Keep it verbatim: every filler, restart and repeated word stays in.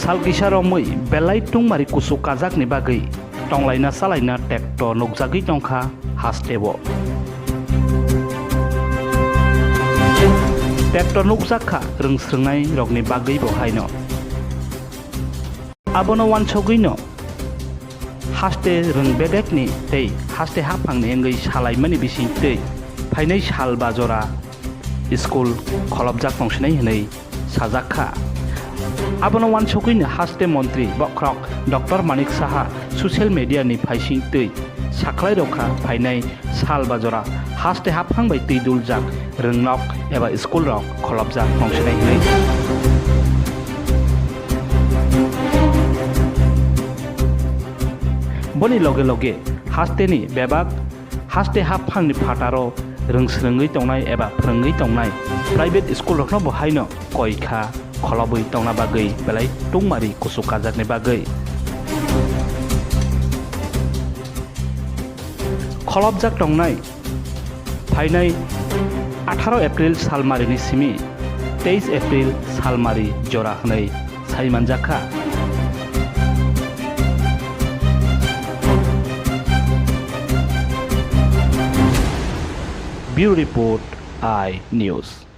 Sal kisa romwi belai tungmari kusu kajakni bagwi tonglaina chalaina tractor nukjagwi tongkha hasteo. Tractor nukjakha rwng srwngnai rokni bagwibo haino. Abono uansugwino haste rwng bedekni tei haste haphangni wngwi salaimani bisingtwi phainai sal ba jora school kholopjak tongsinai hwnwi sajak kha. Abono uansugwino haste montri bokhorok Doctor Manik Saha social media ni phaising twi sakhlai rokha phainai sal ba jora haste haphang bai twi duljak rwngnok eba school rok kholopjak tongsinai hwnwi. Boni loge loge hasteni bebak haste haphangni phataro rwng srwngwi tongnai eba phrwngwi tongnai private school rokno bo haino koi kha kholobwi tongna bagwi belai tungmari kusu kajakni bagwi. Kholopjak tongnai phainai atharo April salmarini simi teis April salmari jora hwnwi sai manjak kha. Bureau Report, I News.